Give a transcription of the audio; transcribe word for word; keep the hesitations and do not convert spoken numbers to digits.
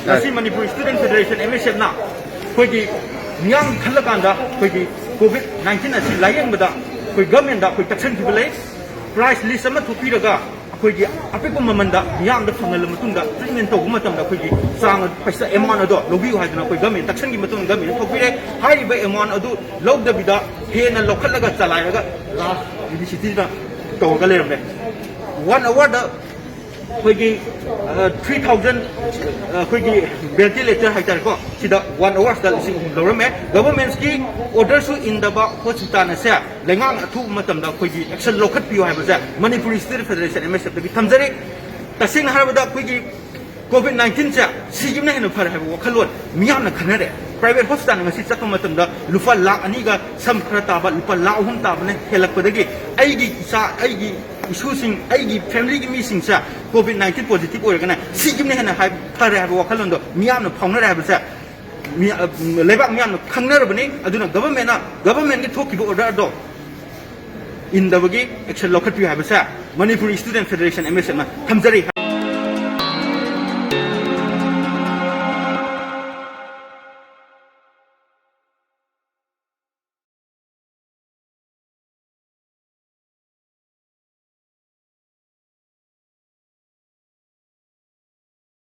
ꯉꯁꯤ Manipur student federation, M ꯑꯦꯁ ꯑꯦꯐꯅ ꯑꯩꯈꯣꯏꯒꯤ ꯃꯤꯌꯥꯝ ꯈꯜꯂꯀꯥꯟꯗ ꯑꯩꯈꯣꯏꯒꯤ ꯀꯣꯚꯤꯗ ꯅꯥꯏꯟꯇꯤꯟ ꯑꯁꯤ ꯂꯥꯌꯦꯡꯕꯗ ꯑꯩꯈꯣꯏ ꯒꯚꯔꯟꯃꯦꯟꯗ ꯑꯩꯈꯣꯏ ꯇꯛꯁꯟꯈꯤꯕ ꯂꯩ꯫ ꯄ꯭ꯔꯥꯏꯁ ꯂꯤꯁ ꯑꯃ ꯊꯣꯛꯄꯤꯔꯒ ꯑꯩꯈꯣꯏꯒꯤ ꯑꯄꯤꯛꯄ ꯃꯃꯜꯗ ꯃꯤꯌꯥꯝꯗ ꯐꯪꯍꯜꯂ ꯃꯇꯨꯡꯗ ꯇ꯭ꯔꯤꯠꯃꯦꯟ ꯇꯧꯕ ꯃꯇꯝꯗ ꯑꯩꯈꯣꯏꯒꯤ ꯆꯥꯡ ꯄꯩꯁꯥ ꯑꯦꯃꯥꯎꯟ ꯑꯗꯣ ꯂꯧꯕꯤꯌꯨ ꯍꯥꯏꯗꯅ ꯑꯩꯈꯣꯏ ꯒꯚꯔꯟꯃꯦꯟ ꯇꯛꯁꯟꯈꯤꯕ ꯃꯇꯨꯡꯗ ꯒꯚꯔꯟꯃꯦꯟꯅ ꯊꯣꯛꯄꯤꯔꯦ꯫ ꯍꯥꯏꯔꯤꯕ ꯑꯦꯃꯥꯎꯟ ꯑꯗꯨ ꯂꯧꯗꯕꯤꯗ ꯍꯦꯟꯅ ꯂꯧꯈꯠꯂꯒ ꯆꯂꯥꯏꯔꯒ ꯂꯥꯁ ꯌꯨꯅꯤꯚꯔꯁꯤꯇꯤꯗ ꯇꯧꯔꯒ ꯂꯩꯔꯝꯃꯦ꯫ ꯋꯥꯟ ꯑꯋꯥꯔꯗ ꯑꯩꯈꯣꯏꯒꯤ ꯊ꯭ꯔꯤ ꯊꯥꯎꯖꯟ ꯑꯩꯈꯣꯏꯒꯤ ꯚꯦꯟꯇꯤꯂꯦꯇꯔ ꯍꯥꯏꯇꯥꯔꯦꯀꯣ, ꯁꯤꯗ ꯋꯥꯟ ꯑꯋꯥꯔꯁꯤꯗ ꯂꯤꯁꯤꯡ ꯑꯍꯨꯝ ꯂꯧꯔꯝꯃꯦ꯫ ꯒꯚꯔꯟꯃꯦꯟꯠꯀꯤ ꯑꯣꯔꯗꯔꯁꯨ ꯏꯟꯗꯕ ꯍꯣꯁꯄꯤꯇꯥꯜ ꯑꯁꯦ ꯂꯩꯉꯥꯛꯅ ꯑꯊꯨꯕ ꯃꯇꯝꯗ ꯑꯩꯈꯣꯏꯒꯤ ꯑꯦꯛꯁꯟ ꯂꯧꯈꯠꯄꯤꯌꯨ ꯍꯥꯏꯕꯁꯦ ꯃꯅꯤꯄꯨꯔ ꯏꯁꯇꯨꯗꯦꯟ ꯐꯦꯗꯔꯦꯁꯟ, ꯑꯦꯝ ꯑꯦꯁ ꯑꯦꯐꯇꯒꯤ ꯊꯝꯖꯔꯤ꯫ ꯇꯁꯦꯡꯅ ꯍꯥꯏꯔꯕꯗ ꯑꯩꯈꯣꯏꯒꯤ ꯀꯣꯚꯤꯗ ꯅꯥꯏꯟꯇꯤꯟꯁꯦ ꯁꯤꯈꯤꯕꯅ ꯍꯦꯟꯅ ꯐꯔꯦ ꯍꯥꯏꯕ ꯋꯥꯈꯜꯂꯣꯟ ꯃꯤꯌꯥꯝꯅ ꯈꯟꯅꯔꯦ꯫ ꯄ꯭ꯔꯥꯏꯚꯦꯠ ꯍꯣꯁꯄꯤꯇꯥꯜꯅ ꯉꯁꯤ ꯆꯠꯄ ꯃꯇꯝꯗ ꯂꯨꯄꯥ ꯂꯥꯈ ꯑꯅꯤꯒ ꯁꯝ ꯈꯔ ꯇꯥꯕ, ꯂꯨꯄꯥ ꯂꯥꯈ ꯑꯍꯨꯝ ꯇꯥꯕꯅ ꯍꯦꯜꯂꯛꯄꯗꯒꯤ ꯑꯩꯒꯤ ꯏꯆꯥ, ꯑꯩꯒꯤ ꯏꯁꯨꯁꯤꯡ, ꯑꯩꯒꯤ ꯐꯦꯃꯤꯂꯤꯒꯤ ꯃꯤꯁꯤꯡꯁꯦ ꯀꯣꯚꯤꯗ ꯅꯥꯏꯟꯇꯤꯟ ꯄꯣꯖꯤꯇꯤꯚ ꯑꯣꯏꯔꯒꯅ ꯁꯤꯈꯤꯕꯅ ꯍꯦꯟꯅ ꯍꯥꯏ-, ꯐꯔꯦ ꯍꯥꯏꯕ ꯋꯥꯈꯜꯂꯣꯟꯗꯣ ꯃꯤꯌꯥꯝꯅ ꯐꯥꯎꯅꯔꯦ ꯍꯥꯏꯕꯁꯦ ꯃꯤ-, ꯑ, ꯂꯩꯕꯥꯛ ꯃꯤꯌꯥꯝꯅ ꯈꯪꯅꯔꯕꯅꯤ꯫ ꯑꯗꯨꯅ ꯒꯚꯔꯟꯃꯦꯟꯠꯅ, ꯒꯚꯔꯟꯃꯦꯟꯠꯀꯤ ꯊꯣꯛꯈꯤꯕ ꯑꯣꯔꯗꯔꯗꯣ ꯏꯟꯗꯕꯒꯤ ꯑꯦꯛꯁꯟ ꯂꯧꯈꯠꯄꯤꯌꯨ ꯍꯥꯏꯕꯁꯦ ꯃꯅꯤꯄꯨꯔ ꯏꯁꯇꯨꯗꯦꯟ ꯐꯦꯗꯔꯦꯁꯟ, ꯑꯦꯝ ꯑꯦꯁ ꯑꯦꯐꯅ ꯊꯝꯖꯔꯤ꯫